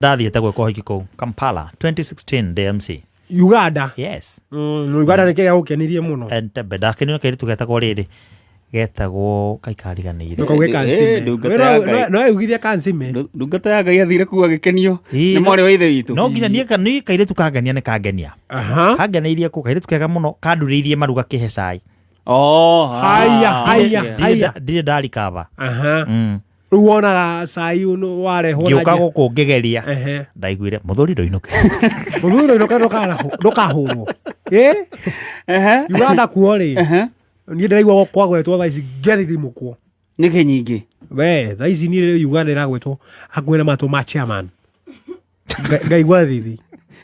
Ndathiĩte gwĩka ũhiki kũu Kampala 2016 ndĩ MC. Uganda. Yes. Uganda nĩ kĩrĩa gũkenirie mũno. Entebbe ndakenio nĩ kairĩtu getagwo rĩrĩ getagwo kaikariganĩire. Ndũkauge Kansime. Ndungata ya Ngai. No ugithie Kansime. Ndungata ya Ngai athire kuu agĩkenio Ĩĩ, nĩ mwarĩ wa ithe witũ. No nginya niĩ niĩ kairĩtu kangenia nĩ kangenia. Aha. Kangeneirie kũ kairĩtu kega mũno kandurĩirie maru gakĩhe cai. Oh, Haya, ah, haya. okay. Haya. Ndirĩ ndarikaba. Aha. Rĩu wonaga cai ũyũ warehwo na Ngĩũka njĩra- gũkũ ngĩgeria. Ehe. Ndaiguire mũthuri ndũinũke. Mũthuri ndũinũke ndũkahũrwo. Ĩ? Ehe. Uganda kuo rĩ. Ehe. Niĩ ndĩraigua kwagwetwo thaa ici ngethithimũkwo. Nĩkĩ nyingĩ? We, thaa ici niĩ Uganda ĩragwetwo hakuhĩ na matũ ma chairman. Ngaigua thithi.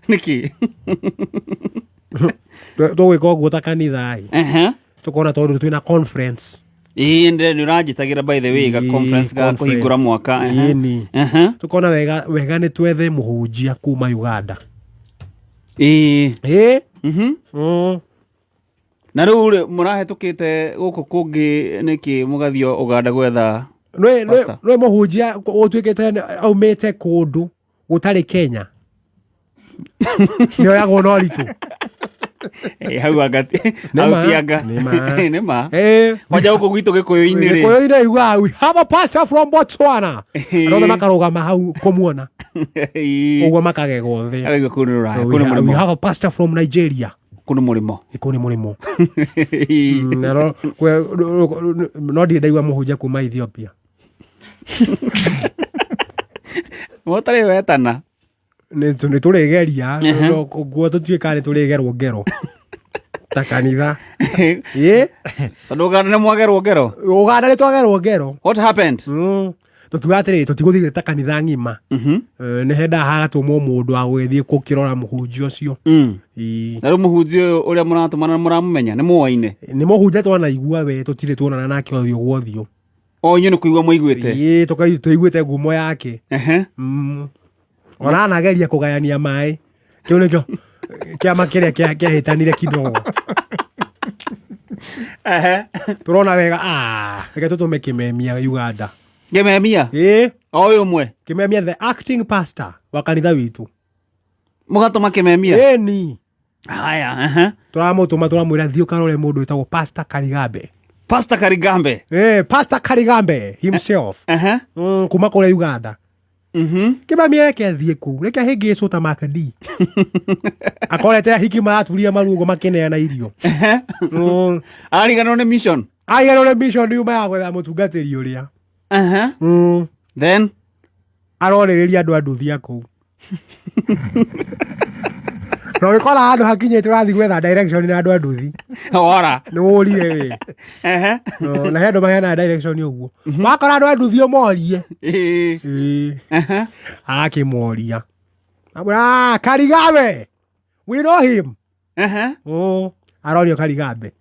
Nĩkĩ? Tũgwĩka ũguo ta kanitha ĩ. Ehe. Tũkona tondũ twĩna conference. Ĩĩ ndĩ nĩ ũranjĩtagĩra by the way ga Ĩĩ, conference ga conference. kũhingũra mwaka. Ehe. Ĩni. Ehe. Tũkona wega wega nĩ twethe mũhunjia kuma Uganda. Ĩĩ. Ĩ? Mhm. Na rĩu rĩ mũrahetũkĩte gũkũ kũngĩ nĩkĩ mũgathiĩ Uganda gwetha Pastor. Nĩ mũhunjia ũtuĩkĩte aumĩte kũndũ gũtarĩ Kenya. Nĩ oyagwo na ũritũ. Eh, hau anga Nĩ hau ma, ti anga. nĩ ma. Nĩ ma. Eh. Kwanja gũkũ gwitũ gĩkũyũ-inĩ rĩ. Gĩkũyũ-inĩ yugaga we have a pastor from Botswana. Andũ othe makarũgama hau kũmuona. Ĩĩ. Ũguo makagegwo thĩ. Akaigua kũu nĩ rũraya, We kũu nĩ we mũrĩmo. have a pastor from Nigeria. Kũu nĩ mũrĩmo. Kũu nĩ mũrĩmo. Na no no ndirĩ ndaigua mũhunjia kuma Ethiopia. Mũtarĩ wetana. Nĩ tũrĩgeria nguo tũtuĩka nĩ tũrĩgerwo ngero ta kanitha. Ĩ? Tondũ Uganda nĩ mwagerwo ngero. Uganda nĩ twagerwo ngero. What happened? Tũkiuga atĩrĩrĩ tũtigũthiĩ ta kanitha ng'ima. Nĩ hendaga hagatũmwo mũndũ wa gũgĩthiĩ gũkĩrora mũhunjia ũcio. Ĩĩ. Na rĩu mũhunjia ũyũ ũrĩa mũratũmana nĩ mũramũmenya nĩ mũoine. Nĩ mũhunjia twanaigua we tũtirĩ tuonana nake ũthiũ gwa ũthiũ. O inyuĩ nĩ kũigua mũiguĩte. Ĩĩ tũiguĩte ngumo yake. Ehe. Ona anageria kũgayania maĩ. Kĩu nĩkĩo kĩama kĩrĩa kĩahĩtanire kidogo. Ehe. Tũrona wega ah, reke tũtũme kĩmemia Uganda. Kĩmemia? Ĩĩ. O ũyũ ũmwe? Kĩmemia the acting pastor wa kanitha witũ. Mũgatũma kĩmemia? Ĩni. Haya, ehe. Tũramũtũma tũramwĩra thiĩ ũkarore mũndũ wĩtagwo Pastor Karigambe. Pastor Karigambe. Pastor Karigambe himself. Ehe. Kuma kũrĩa Uganda. Kĩmemia reke athiĩ kũu, reke ahĩngĩcwo ta Mark D. Akorete ahiki maraturia maru ũguo makĩneana irio. Ariganĩrwo nĩ mission. Ariganĩrwo nĩ mission yuma ya gwetha mũtungatĩri ũrĩa. Ehe. Then arorĩrĩria andũ a nduthi a kũu. Na ũgĩkora handũ hakinyĩte ũrathiĩ gwetha direction na andũ a nduthi. Ora. Nĩ wũrire wĩ. Ehe. No, na he andũ maheanaga direction ũguo. Wakora andũ a nduthi ũmorie. Ĩĩ. Ĩĩ. Ehe. Agakĩmoria. Amwĩra, "Ah, Karigambe. We know him." Ehe. Arorio Karigambe.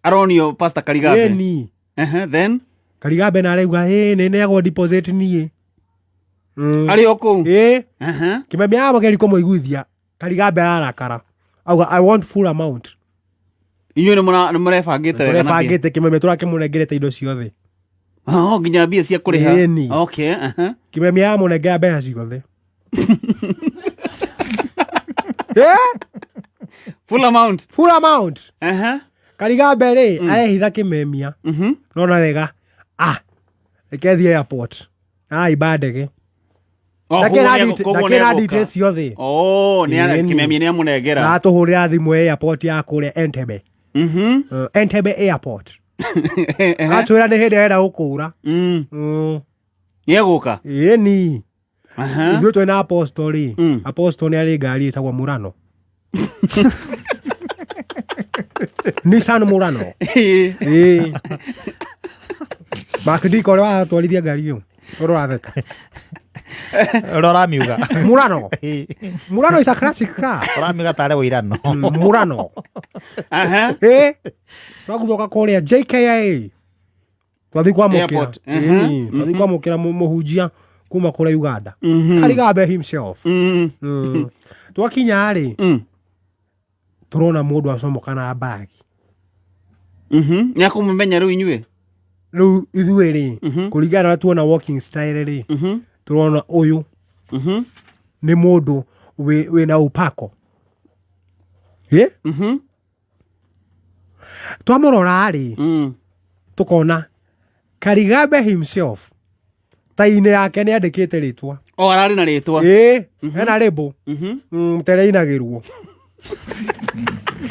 Aronio Pastor Karigambe. Ĩni. Ehe, then Karigambe na arauga, "Ĩ, nĩ neagwo deposit niĩ." Arĩ o kũu? Ĩ. Ehe. Kĩmemia amũgeri kũmũiguithia. Karigambe ararakara. Auga, "I want full amount." Inyuĩ nĩ mũrebangĩte wega na mbia? Tũrebangĩte kĩmemia tũrakĩmũnengerete indo ciothe. Oh, nginya mbia cia kũrĩha. Ĩni. Okay, ehe. Kĩmemia amũnengera mbeca ciothe. Eh? Full amount. Full amount. Ehe. Karigambe rĩ, arehitha kĩmemia. Nona wega. Ah, reke thiĩ airport. Araimba ndege. Oh, koguo Ndakĩra nĩegũka. details ciothe. Oh, nĩ Ĩni. kĩmemia nĩ amũnengera. Na atũhũrĩra thimũ airport ya kũrĩa Entebbe. Entebbe airport. Atwĩra nĩ hĩndĩ arenda gũkũra. Nĩ egũka? Ĩni. Aha. Ithuĩ twĩna apostle rĩ. Apostle nĩ arĩ ngari ĩtagwo Murano. Nissan Murano. Ĩĩ. Mark Dick ũrĩa waratwarithia ngari ĩyo. Ũrĩa ũratheka. Ũrĩa ũramiuga. Murano. Murano is a classic car. Ũramiuga tarĩ wĩirano. Murano. Aha. Ĩĩ. Twaguthoka kũrĩa JKIA. Twathiĩ kwamũkĩra. Airport. Ĩĩ, twathiĩ kwamũkĩra mũhunjia kuma kũrĩa Uganda. Karigambe himself. Twakinya rĩ, tũrona mũndũ acomoka na mbagi. Nĩ akũmũmenya rĩu inyuĩ? Rĩu ithuĩ rĩ, kũringana na tuona walking style rĩ, tũrona ũyũ. Nĩ mũndũ wĩna upako. Ĩ? Twamũrora rĩ, tũkona Karigambe himself tai-inĩ yake nĩ andĩkĩte rĩtwa. O ararĩ na rĩtwa. Ĩ, hena rĩmbũ. Tere inagĩrwo.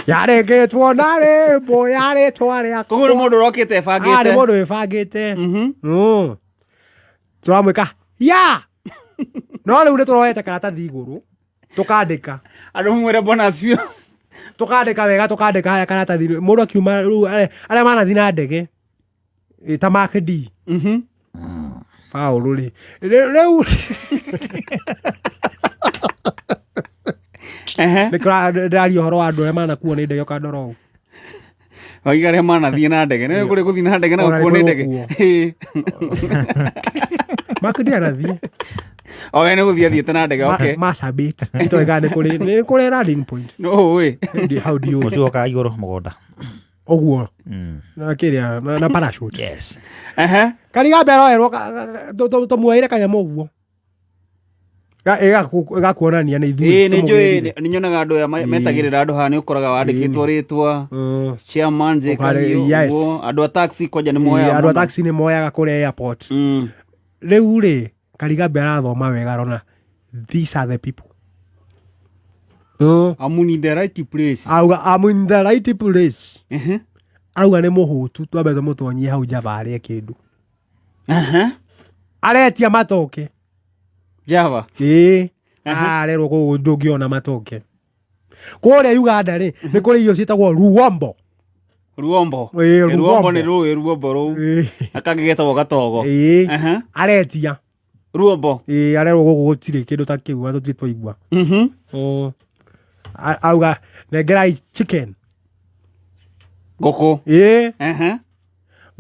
Yarĩkĩtwo na rĩmbũ ya rĩtwa rĩakwa. Koguo nĩ mũndũ ũrokĩte Ah, nĩ ebangĩte. mũndũ wĩbangĩte. Tũramwĩka ya no rĩu nĩ tũroete karatathi igũrũ tũkandĩka. Andũ mwĩre bonus biũ. Tũkandĩka wega, tũkandĩka haya karatathi. Mũndũ akiuma rĩu arĩa manathiĩ na ndege ta Mark D. Paũlũ rĩ rĩu nĩkĩo ndĩraria ũhoro wa andũ arĩa manakuo nĩ ndege ũkandora ũũ. Waiga arĩa manathiĩ na ndege. Nĩ kũrĩ gũthiĩ na ndege na Ona gũkuo nĩ nĩ kũrĩ ndege. gũkuo. Ĩĩ. Mark D anathiĩ. O we nĩ gũthiĩ athiĩte na ndege, okay. Marsabit. Itoĩ kana nĩ kũrĩ landing point. No ũĩ. How do you Ũcio ũkaga igũrũ mũgũnda. Ũguo. Na kĩrĩa na parachute. Yes. Karigambe aroerwo tũmuoere kanyamũ ũguo. Ĩgakuonania nĩ ithuĩ. Ĩĩ nĩ njũĩ tũmũgĩrire. nĩ nyonaga andũ aya metagĩrĩra andũ haha nĩ ũkoraga wandĩkĩtwo rĩtwa chairman J Ũkarĩ- Kahiũ, yes. ũguo. Andũ a taxi kwanja nĩ Ĩĩ, moyaga andũ a mũno. taxi nĩ moyaga kũrĩa airport. Rĩu rĩ, Karigambe arathoma wega arona these are the people. I'm in the right place. Auga I'm in the right place. Arauga nĩ mũhũtu twambe tũmũtonyie hau Java arĩe kĩndũ. Aretia matoke. Java. Ĩĩ. Arerwo kũu ndũngĩona matoke. Kũrĩa Uganda rĩ, nĩ kũrĩ irio ciĩtagwo ruombo. Ruombo. Ĩĩ, Ĩ, Ruombo nĩ ruombo. rũĩ ruombo rũu. Ĩĩ. Na kangĩ getagwo gatogo. Ĩĩ. Aretia. Ruombo. Ĩĩ, arerwo gũkũ gũtirĩ kĩndũ ta kĩu na tũtirĩ twaigua. Auga nengerai chicken. Ngũkũ. Ĩĩ.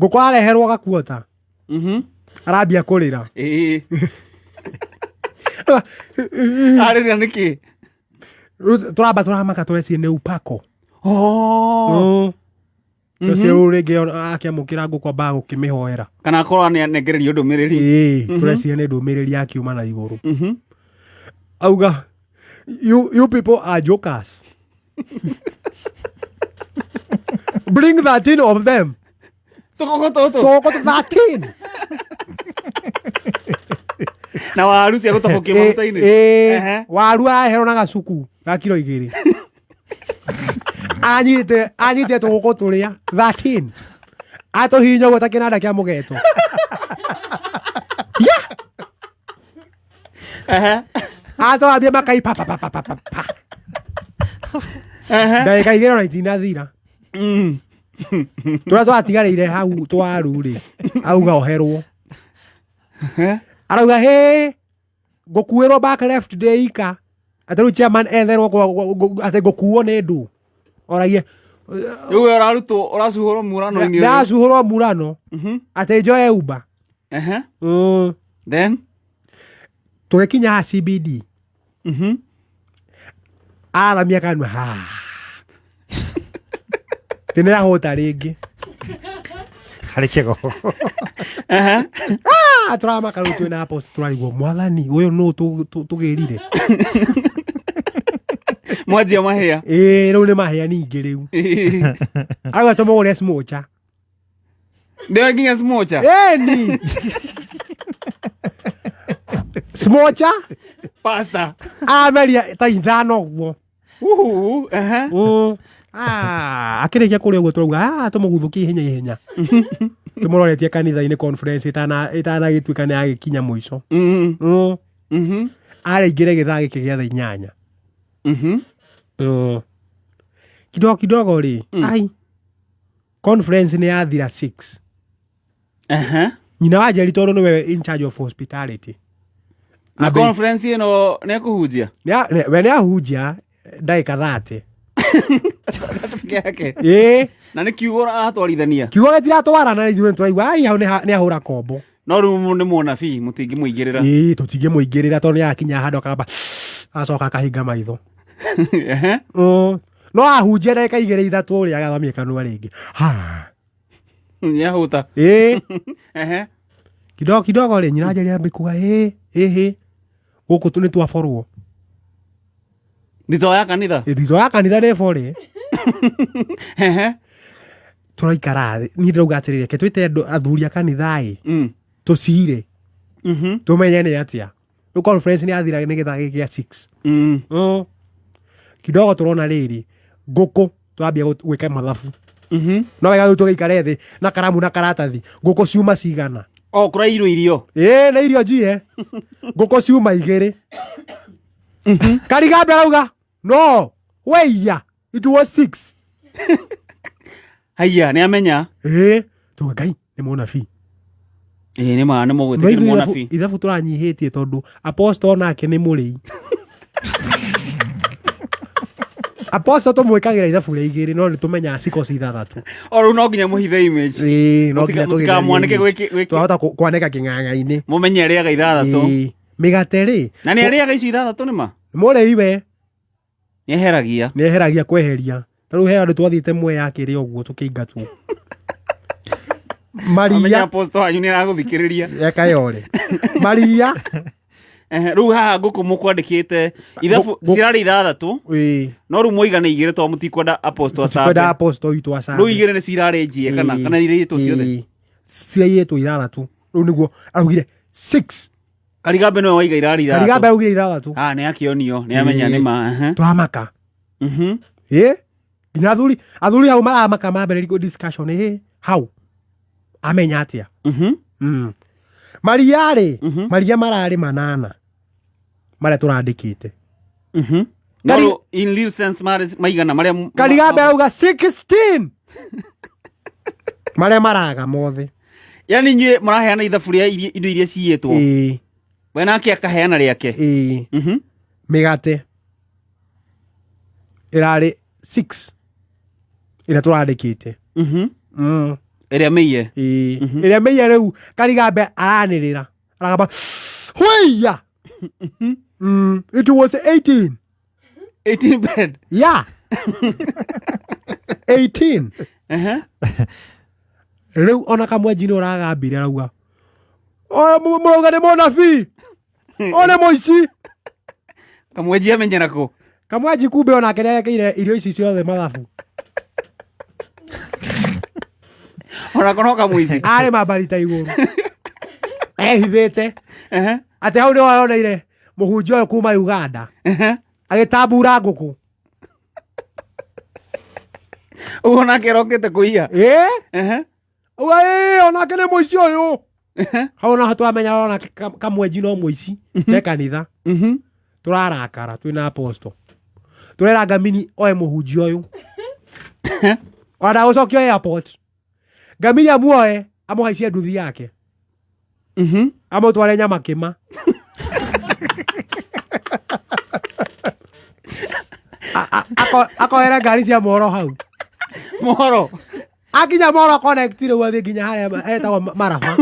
Ngũkũ areherwo gakuota. Arambia kũrĩra. Ĩĩ. Arĩrĩra nĩkĩ? Rĩu tũramba tũramaka tũreciria nĩ upako. Oh. Ũcio rĩu rĩngĩ akĩamũkĩra ngũkũ ambaga gũkĩmĩhoera. Kana akorwo anengererio ndũmĩrĩri. Ĩĩ, tũreciria nĩ ndũmĩrĩri yakiuma na igũrũ. Auga you people are jokers. Bring 13 of them. Tũgũkũ tũtũ. Tũgũkũ 13. Na waru cia gũtobokia maguta-inĩ. Ĩĩ, waru aherwo na gacuku ga kiro 2. Anyitĩte tũgũkũ tũrĩa 13. Atũhihinya ũguo ta kĩnanda kĩa mũgeto. Atwambia makai pa pa pa pa pa pa pa. Ndagĩka 2 ona itinathira. Tũrĩa twatigarĩire hau twaru rĩ, auga oherwo. Arauga hĩ ngũkuĩrwo back left ndĩ ika. Atĩ rĩu chairman etherwo atĩ ngũkuo nĩ ndũ. Oragie Rĩu we ũrarutwo ũracuhũrwo murano-inĩ ũyũ. ndĩracuhũrwo murano atĩ njoe Uber. Then Tũgĩkinya haha CBD. Athamia kanua ha. Tĩ nĩ ahũta rĩngĩ. Harĩ kĩgo. Ah, tũramaka rĩu twĩna post tũrarigwo mwathani ũyũ nũ tũgĩrire. Mwanjia mahĩa. Ĩĩ rĩu nĩ mahĩa ningĩ rĩu. Arauga tũmũgũre smocha. Ndio nginya smocha. Ĩni. Smocha Pasta. ameria ta 5 ũguo. Uhu. Ah, akĩrĩkia kũrĩa ũguo tũrauga ah tũmũguthũkie ihenya ihenya. Tũmũroretie kanitha-inĩ conference ĩtanagĩtuĩka nĩ yagĩkinya mũico. Araingĩre gĩthaa gĩkĩ gĩa thaa 8. Kidogo kidogo rĩ, ai conference nĩ yathira 6. Nyina wa Njeri tondũ nĩwe in charge of hospitality. Na conference ĩno nĩ ekũhunjia? We nĩ ahunjia ndagĩka 30. Yake. Ĩĩ. Na nĩ kiugo aratwarithania. Kiugo gĩtiratwarana ithuĩ tũraigua ai hau nĩ ahũra kombo. No rĩu nĩ mũnabii mũtingĩmũingĩrĩra. Ĩĩ tũtingĩmũingĩrĩra tondũ nĩ akinya handũ akamba acoka akahinga maitho. No ahunjia ndagĩka 2 3 ũrĩa agathamia kanua rĩngĩ. Ha. Nĩ ahũta. Ĩĩ. Kidogo kidogo rĩ nyina Njeri ambia kuga ĩĩ ĩhĩ gũkũ nĩ twaborwo. Thito ya kanitha. Thito ya kanitha nĩ bore. Ehe. Tũraikara thĩ, niĩ ndĩrauga atĩrĩrĩ, reke twĩte andũ athuri a kanitha ĩ, tũcire, tũmenye nĩ atĩa. Rĩu conference nĩ yathira nĩ gĩthaa gĩkĩ gĩa 6. Kidogo tũrona rĩrĩ, ngũkũ twambia gwĩka mathabu. No wega rĩu tũgĩikare thĩ na karamu na karatathi, ngũkũ ciuma cigana? O kũrairwo irio. Ĩĩ, nĩ irio njie. Ngũkũ ciuma igĩrĩ. Karigambe arauga no weiya, it was 6. Haiya, nĩ amenya. Ĩĩ, tuga Ngai nĩ mũnabii. Ĩĩ, nĩ ma nĩ No mũgwĩtĩkĩra ithuĩ mũnabii. ithabu tũranyihĩtie tondũ apostle nake nĩ mũrĩi. Apostle tũmwĩkagĩra ithabu rĩa igĩrĩ, no nĩ tũmenyaga ciko ci ithathatũ. O rĩu no nginya mũhithe image. Ĩĩ, no nginya tũgerie Mũtikamwanĩke image. Twahota kwanĩka kĩng'ang'a-inĩ. Mũmenye arĩaga ithathatũ. Ĩĩ, mĩgate rĩ, Na nĩ arĩaga icio ithathatũ nĩ ma? mũrĩi we. Nĩ eheragia. Nĩ eheragia kweheria. Ta rĩu he andũ twathiĩte Mwea akĩrĩa ũguo tũkĩingatwo. Amenya Maria apostle wanyu nĩ aragũthikĩrĩria. eka yore. Maria. Ehe, rĩu haha ngũkũ mũkwandĩkĩte ithabu cirarĩ ithathatũ. Ĩĩ. No rĩu mwoiga nĩ igĩrĩ tondũ mũtikwenda apostle Tũtikwenda acambe. apostle witũ acambe. Rĩu igĩrĩ nĩ cirarĩ njie kana Ĩĩ. kana irĩtwo ciothe? Ĩĩ. Ciraiyĩtwo ithathatũ. Rĩu nĩguo araugire 6. Karigambe nĩwe waiga irarĩ ithathatũ. Karigambe araugire ithathatũ. Ah, nĩ akĩonio, nĩ amenya Ĩĩ. nĩ ma. Ehe. Tũramaka. Ĩĩ. Nginya athuri hau maramaka mambĩrĩria discussion, ĩĩ, hau. Amenya atĩa? Maria rĩ, maria mararĩ manana marĩa tũrandĩkĩte. No rĩu, in real sense marĩ maigana marĩa Karigambe arauga 16 marĩa maraga mothe. Yani inyuĩ mũraheana ithabu rĩa indo iria ciyĩtwo. Ĩĩ. We nake akaheana rĩake. Ĩĩ. Mĩgate ĩrarĩ 6 ĩrĩa tũrandĩkĩte. Ĩrĩa mĩiye. Ĩĩ. Ĩrĩa mĩiye rĩu Karigambe aranĩrĩra. Aragamba hweiya. It was 18. 18 bread. Yeah. 18. Ehe. Rĩu ona kamwenji nĩ ũragambire arauga, "Oya, mũrauga nĩ mũnabii, o nĩ mũici." Kamwenji amenyera kũ? Kamwenji kumbe onake nĩarekeire irio ici ciothe mathabu. Onako no kamũici. Arĩ mambarita igũrũ. Ehithĩte. Ehe. Atĩ hau nĩho aroneire mũhunjia ũyũ kuma Uganda. Ehe. Agĩtambura ngũkũ. Ũguo nake arokĩte kũiya. Ĩĩ? Ehe. Auga, ĩĩ, onake nĩ mũici ũyũ. Hau naho tũramenya onake kamwenji no mũici. Ne kanitha. Tũrarakara twĩna apostle. Tũrera Ngamini oe mũhunjia ũyũ. Ona ndagũcokio airport. Ngamini amuoe amũhaicie nduthi yake. Amũtware Nyamakĩma. Akoere ngari cia Moro hau. Moro. Akinya Moro connect rĩu athiĩ nginya harĩa etagwo Maraba.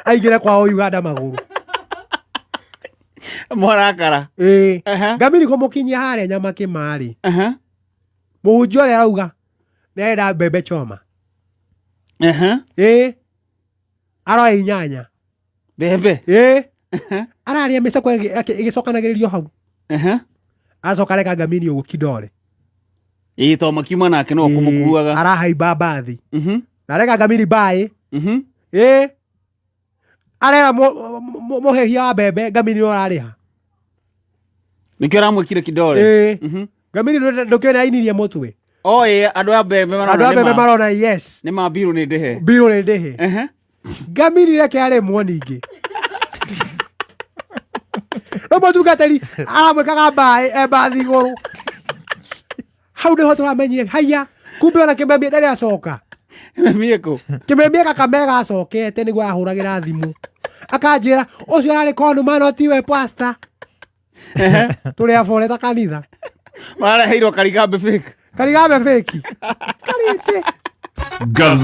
Aingĩre kwao Uganda magũrũ. Morakara. Ĩĩ. Ehe. Ngamini kũmũkinyia harĩa Nyamakĩma rĩ. Ehe. Mũhunjia ũrĩa arauga nĩ arenda mbembe choma. Ehe. Ĩĩ. Aroya inyanya. Mbembe. Ĩĩ. Araria mĩcakwe ĩgĩcokanagĩrĩrio hau. Ehe. Acoka areka Ngamini ũguo kidore. Ĩĩ, to makiuma nake no Ĩĩ, kũmũkuaga. Arahaimba mbathi. Na areka Ngamini mbaĩ. Ĩĩ. Arera mũhĩhia wa mbembe Ngamini nĩwe ũrarĩha. Nĩkĩo aramwĩkire kidore. Ĩĩ. Ngamini ndũkĩona ainirie mũtwe. O ĩĩ, andũ a mbembe marona Andũ a nĩ mbembe ma- marona yes. nĩ ma mbirũ nĩ ndĩhe. Mbirũ nĩ ndĩhe. Ehe. Ngamini reke arĩmwo ningĩ. Rĩu mũtungatĩri aramwĩkaga mbaĩ e mbathi igũrũ. Hau nĩho tũramenyire haiya, kumbe ona kĩmemia ndarĩ acoka. Kĩmemia kũ? Kĩmemia Kakamega acokete nĩguo ahũragĩra thimũ. Akanjĩra ũcio ararĩ konuma no tiwe pastor. Ehe. Tũrĩ abore ta kanitha. Marareheirwo Karigambe fake. Karigambe fake. Karĩte. Ngatha.